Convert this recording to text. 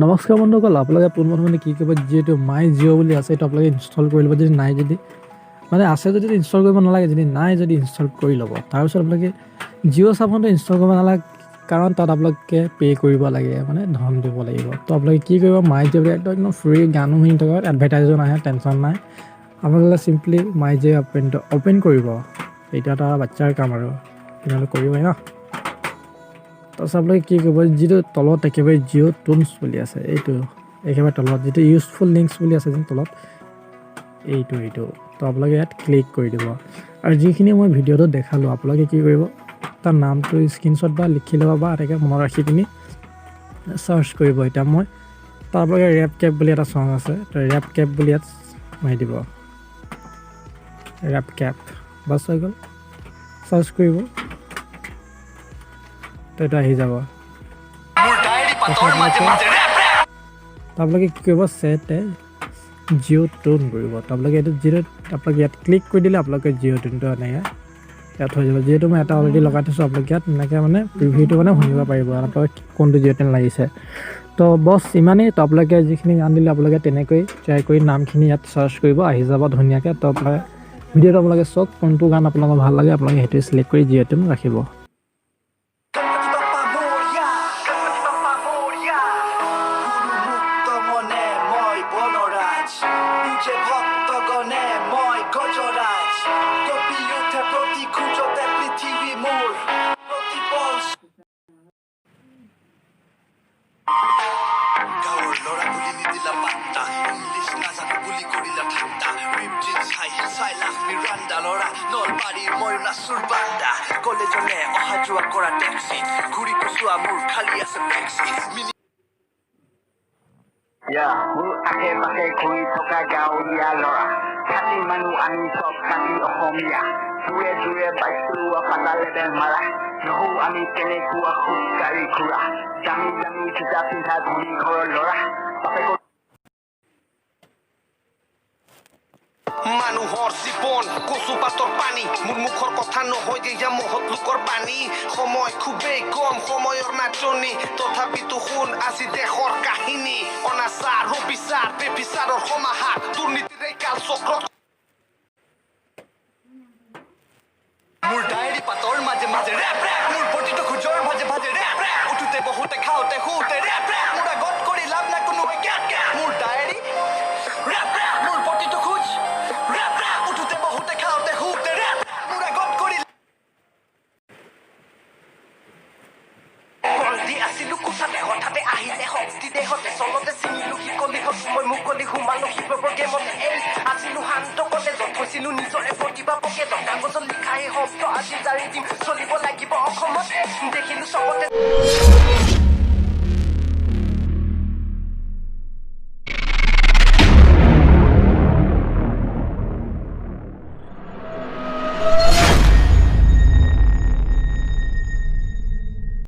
নমস্কাৰ বন্ধুসকল, আপোনালোকে পোনপ্ৰথমে কি কৰিব, যিহেতু মাই জিঅ' বুলি আছে, এইটো আপোনালোকে ইনষ্টল কৰি ল'ব। যদি নাই, যদি মানে আছে যদি ইনষ্টল কৰিব নালাগে, যদি নাই যদি ইনষ্টল কৰি ল'ব। তাৰপিছত আপোনালোকে জিঅ' চাফোনটো ইনষ্টল কৰিব নালাগে, কাৰণ তাত আপোনালোকে পে' কৰিব লাগে, মানে ধন দিব লাগিব। তো আপোনালোকে কি কৰিব, মাই জিঅ' বুলি একদম একদম ফ্ৰী গানো শুনি থকা, এডভাৰটাইজো নাহে, টেনশ্যন নাই। আপোনালোকে চিম্পলি মাই জিঅ' অপেনটো অ'পেন কৰিব। এইটো এটা বাচ্ছাৰ কাম আৰু কিমানটো কৰিবই ন। তাৰপিছত আপোনালোকে কি কৰিব, যিটো তলত একেবাৰে জিঅ' টুনছ বুলি আছে, এইটো একেবাৰে তলত যিটো ইউজফুল লিংকছ বুলি আছে যেন তলত এইটো, তো আপোনালোকে ইয়াত ক্লিক কৰি দিব। আৰু যিখিনি মই ভিডিঅ'টোত দেখালোঁ, আপোনালোকে কি কৰিব, তাৰ নামটো স্ক্ৰীনশ্বট বা লিখি ল'ব বা এনেকৈ মনত ৰাখি পিনি চাৰ্চ কৰিব। এতিয়া মই তাৰ আপোনালোকে ৰেপ কেপ বুলি এটা চং আছে, তো ৰেপ কেপ বুলি ইয়াত মাৰি দিব। ৰেপ কেপ, বাছ হৈ গ'ল। চাৰ্চ কৰিব, তো এইটো আহি যাব। মোৰ ডায়েৰী পাতৰ মাজে মাজে ৰেপ ৰেপ। তো আপোনালোকে কি কৰিব, ছেট এ জিঅ' টোন কৰিব। তো আপোনালোকে এইটো যিটো আপোনালোকে ইয়াত ক্লিক কৰি দিলে আপোনালোকে জিঅ' টোনটো এনেকৈ ইয়াত হৈ যাব। যিহেতু মই এটা অলৰেডি লগাই থৈছোঁ, আপোনালোকে ইয়াত এনেকৈ মানে প্ৰিভিউটো মানে শুনিব পাৰিব আপোনালোকে কোনটো জিঅ' টোন লাগিছে। তো বছ ইমানেই। তো আপোনালোকে যিখিনি গান দিলে, আপোনালোকে তেনেকৈ ট্ৰাই কৰি নামখিনি ইয়াত চাৰ্চ কৰিব, আহি যাব ধুনীয়াকৈ। তো আপোনালোকে ভিডিঅ'টো আপোনালোকে চাওক, কোনটো গান আপোনালোকৰ ভাল লাগে, আপোনালোকে সেইটোৱে চিলেক্ট কৰি জিঅ' টোন ৰাখিব। গণপতি বাপ্পা মৰিয়া, গণপতি বাপ্পা মৰিয়া। গুৰুমুক্ত মনে মই বনৰাজ, পূজে ভক্তগণে মই গজৰাজ। কঁপি উঠে প্ৰতি খোজতে পৃথিৱী মোৰ প্ৰতিপল। গাঁৱৰ ল'ৰা বুলি নিদিলা পাত্তা, ইংলিছ নাজানো বুলি কৰিলা ঠাট্টা। ৰিপ জিন্স, হাই হিল চাই লাখ মিৰাণ্ডা। ল'ৰা নলবাৰীৰ, ময়ো নাচোৰ বান্দা। কলেজলে অহা যোৱা কৰা টেক্সিত ঘূৰি পচোৱা মোৰ খালী আছে বেকচিট মিনি। মোৰ আশে পাশে ঘূৰি থকা গাঁৱলীয়া ল'ৰা, খাটি মানুহ আমি চব খাটি অসমীয়া। জোৰে জোৰে বাইক চলোৱা, ফাটা লেবেল মাৰা, নহৌ আমি তেনেকুৱা খোজকাঢ়ি ঘূৰা। দামী দামী জোতা পিন্ধা ধনী ঘৰৰ ল'ৰা, বাপেকৰ মানুহৰ জীৱন কচু পাতৰ পানী, মোৰ মুখৰ কথা নহয় এয়া মহৎ লোকৰ বাণী। সময় খুবেই কম, সময়ৰ নাটনি, তথাপিতো শুন আজি দেশৰ কাহিনী। অনাচাৰ, অবিচাৰ, বেবিচাৰৰ সমাহাৰ, দুৰ্নীতিৰ এই কাল চক্ৰত। মোৰ ডায়েৰী পাতৰ মাজে মাজে ৰেপ ৰেপ, মোৰ প্ৰতিটো খোজৰ ভাজে ভাজে ৰেপ ৰেপ। উঠোতে বহুতে, খাওঁতে শুওঁতে ৰেপ ৰেপ। মোৰ আগত কৰি লাভ নাই কোনোৱে গেপ গেপ। মোৰ ডায়েৰী ৰেপ ৰেপ, মোৰ প্ৰতিটো খোজ ৰেপ ৰেপ। উঠোতে বহুতে, খাওঁতে শুওঁতে ৰেপ ৰেপ। মোৰ আগত কৰি বন্দী আছিলো কোঠাতে, হঠাতে আহিলে শক্তি দেহতে। চলতে ছিঙিলো শিকলি, মই মুকলি সোমালো শিৱৰ গেমতে। এই আছিলো শান্ত কলেজত, থৈছিলো নিজৰে প্ৰতিভা পকেটত। কাগজত লিখা এই শব্দ আজি জাৰি দিম, চলিব লাগিব অসমত। দেখিলো চবতে।